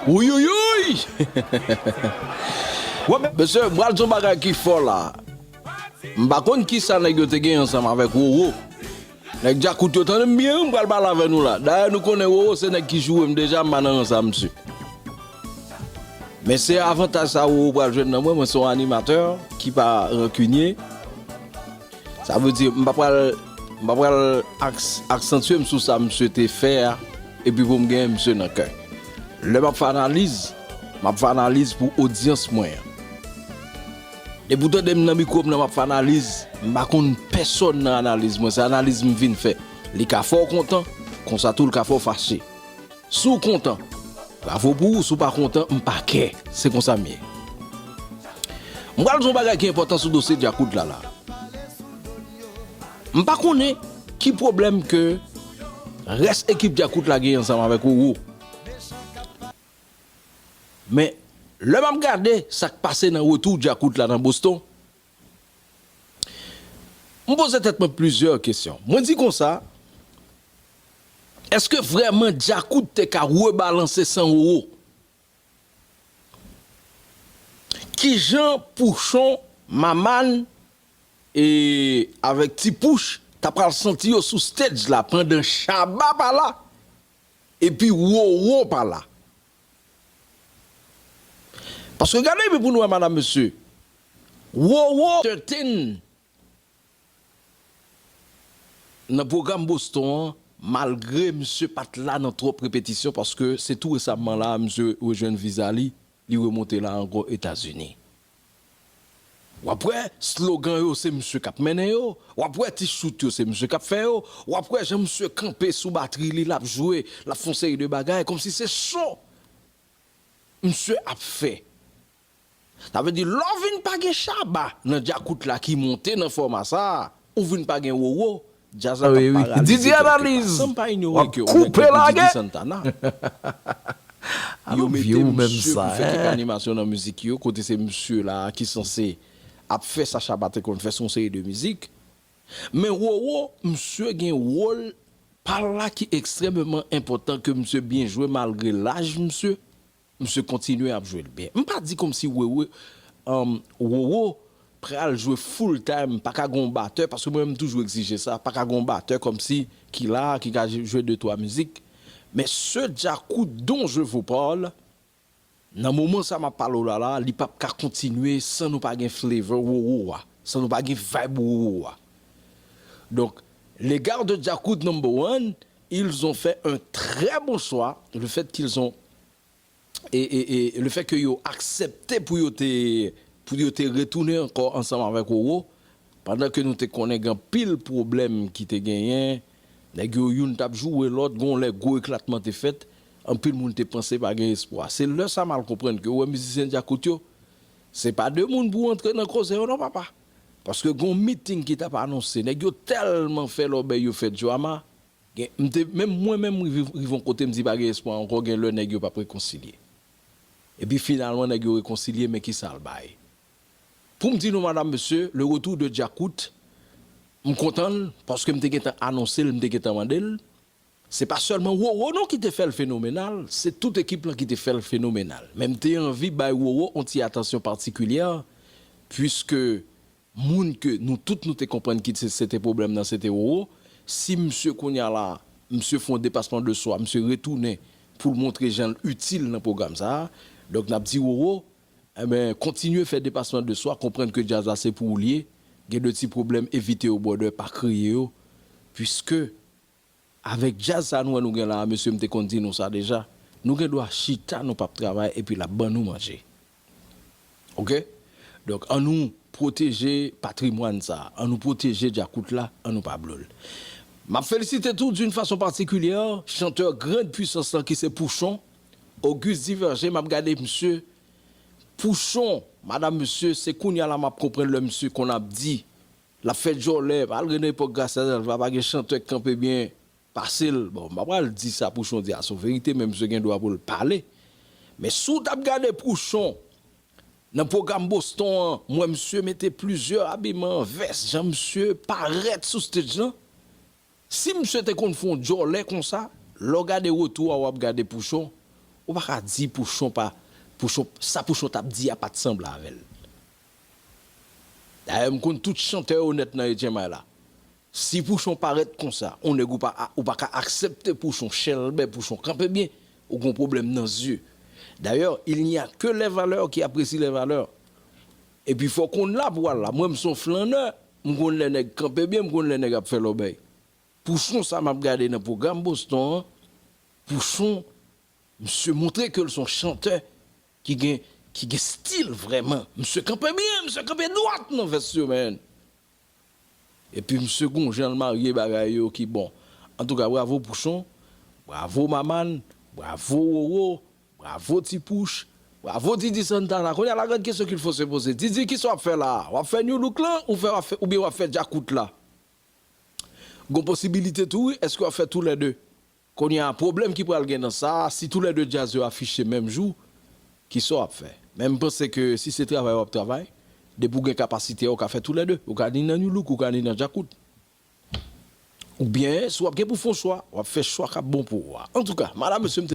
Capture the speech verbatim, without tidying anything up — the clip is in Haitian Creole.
Wouyouyouyy! Mesye, m pral di yon bagay ki fò la. M pa konn kisa nèg yo te gen ansanm avèk Roro. Nèg Djakout yo, tande m byen wi, m pral pale avè nou la. Dayè, nou konnen Roro se nèg ki joure m deja, m pa nan rans a misye. Men se avantaj sa Roro pral jwenn nan mwen, mwen se yon animatè ki pa rankinye. Sa vle di, m pa pral, m pa pral aks-, aksantye m sou sa misye te fè a, epi pou m genyen misye nan kè. Lè m ap fè analiz, m ap fè analiz pou odyans mwen an. Depi w tande m nan mikwo m nan m ap fè analiz, m pa konn pèsonn nan analiz mwen, se analiz m vin fè. Li ka fè w kontan, konsa tou l ka fè w fache. Si w kontan, bravo pou ou, si w pa kontan, m pa kè. Se konsa m ye. M pral di yon bagay ki enpòtan sou dosye Djakout la la. M pa konnen ki pwoblèm ke rès ekip Djakout la gen ansanm avèk Roro. Men, lè m ap gade sa k pase nan retou Djakout la nan Boston, m poze tèt mwen plizyè kesyon. Mwen di konsa, èske vrèman Djakout te ka rebalanse san Roro? Kijan Pouchon, Maman, e avèk Ti Pouch ta pral santi yo sou stage la pandan Shabba pa la, epi Roro pa la? Paske gade byen pou nou wè, madam, mesye, Roro entertain nan pwogram Boston an, malgre misye pa t la nan twòp repetisyon, paske se tou resaman la a misye rejwenn viza li, li remonte la ankò Etazini. W ap wè slogan yo, se misye k ap mennen yo. W ap wè ti shoot yo, se misye k ap fè yo. W ap wè jan misye kanpe sou batri li, l ap jwe, l ap fè yon seri de bagay, kòmsi se show misye ap fè. Sa vle di, lè w vin pa gen Shabba nan Djakout la ki monte nan fòma sa a, ou vin pa gen Roro, djaz la t ap paralize kèlke pa. San m pa inyore ke ou gen Didi Santana. Yo mete misye pou fè kèk animasyon nan mizik yo, kote se misye la a ki sanse ap fè sa Shabba te konn fè sou yon seri de mizik. Men Roro, misye gen wòl pa l la ki ekstrèmeman enpòtan ke misye byen jwe malgre laj misye. Misye kontinye ap jwe l byen. M pa di kòmsi Wewe, um, Roro pral jwe full time, pa ka gen yon batè, paske mwen menm m toujou egzije sa, pa ka gen yon batè kòmsi ki la, ki ka jwe de twa mizik. Men se Djakout dont je vous parle, nan moman sa m ap pale w la la, li p ap ka kontinye san nou pa gen flavor Roro a, san nou pa gen vibe Roro a. Donc, les gars de Djakout number one, ils ont fait un très bon choix, le fait qu'ils ont e, e, e le fè ke yo aksepte pou yo te, pou yo te retounen ankò ansanm avèk Roro, pandan ke nou te konnen gen anpil pwoblèm ki te genyen, nèg yo youn t ap joure lòt, gon lè gwo eklatman te fèt, anpil moun te panse pa gen espwa. Se lè sa m al konprann ke ou wè mizisyen Djakout yo, se pa de moun pou w antre nan koze yo non, papa. Paske gon miting ki t ap anonse, nèg yo tèlman fè lòbèy yo fè drama, Gen, m te, menm mwen menm, m rive, rive yon kote, m di pa gen espwa ankò, gen lè nèg yo p ap rekonsilye. Epi finalman, nèg yo rekonsilye, men kisa l bay? Pou m di nou, madam, mesye, le retour de Djakout, m kontan l, paske m te gentan anonse l, m te gentan mande l. Se pa sèlman Roro non ki te fè l fenomenal, se tout ekip lan ki te fè l fenomenal. Men m te anvi bay Roro yon ti atansyon patikilyè, piske moun ke nou tout nou te konprann ki se, se te pwoblèm nan, se te Roro. Si misye kounye a la, misye fè yon depasman de swa, misye retounen pou l montre jan l itil nan pwogram sa a. Donk, n ap di Roro, enben, kontinye fè depasman de swa, konprann ke djaz la se pou ou l ye. Gen de ti pwoblèm, evite yo, brother, pa kreye yo. Piske avèk djaz sa nou wè nou gen la a, mesye, m te konn di nou sa deja. Nou gen dwa chita, nou p ap travay, epi l ap ban nou manje. Oke? Donk, annou pwoteje patrimwàn sa a. Annou pwoteje djakout la, annou pa blow l. M ap felisite tou, d'une façon particulière, chantè Grande Puissance lan ki se Pouchon, Auguste Diverger, m ap gade misye. Pouchon, madam, mesye, se kounye a la m ap konprann lè misye konn ap di, l ap fè djòlè, malgre nan epòk Gracia Delva, pa gen chantè k kanpe byen pase l. Bon, m pa pral di sa Pouchon di a se yon verite, men misye gen dwa pou l pale. Men si w t ap gade Pouchon nan pwogram Boston an, m wè misye mete plizyè abiman, vès, jan misye parèt sou stage lan. Si misye te konn fè yon djòlè konsa, lè w gade retou a, w ap gade Pouchon, Ou pa ka di Pouchon pa, Pouchon, sa Pouchon t ap di a pa t sanble avè l. Dayè, m konn tout chantè yo nèt nan Etyen May la. Si Pouchon parèt konsa, on nèg ou pa, ou pa ka aksepte Pouchon chèlbè, Pouchon kanpe byen, ou gon pwoblèm nan zye. D'ailleurs, il n'y a que les valeurs qui apprécient les valeurs. Epi fò konn la pou al la. Mwen, m se yon flannè, m konn lè nèg kanpe byen, m konn lè nèg ap fè lòbèy. Pouchon sa m ap gade nan pwogram Boston an, Pouchon, misye montre ke l se yon chantè ki gen, ki gen stil vrèman. Misye kanpe byen, misye kanpe dwat nan vès yo, man. Epi misye gon jan l marye bagay yo ki bon. Antouka, bravo Pouchon, bravo Maman, bravo Roro, bravo Ti Pouch, bravo Didi Santana. Kounye a, la grande question qu'il faut se poser. Didi, kisa w ap fè la a? W ap fè New Look lan ou fè, w ap fè, oubyen w ap fè Djakout la? Gon posibilite tou, wi, èske w ap fè toulède? Kounye a, pwoblèm ki pral gen nan sa a, si toulède djaz yo afiche menm jou, kisa w ap fè? Men m panse ke si se travay w ap travay, depi w gen kapasite a, ou ka fè toulède. Ou ka ni nan New Look, ou ka ni nan Djakout. Oubyen, si w ap gen pou fè yon chwa, w ap fè chwa k ap bon pou ou a. Antouka, madam, mesye, m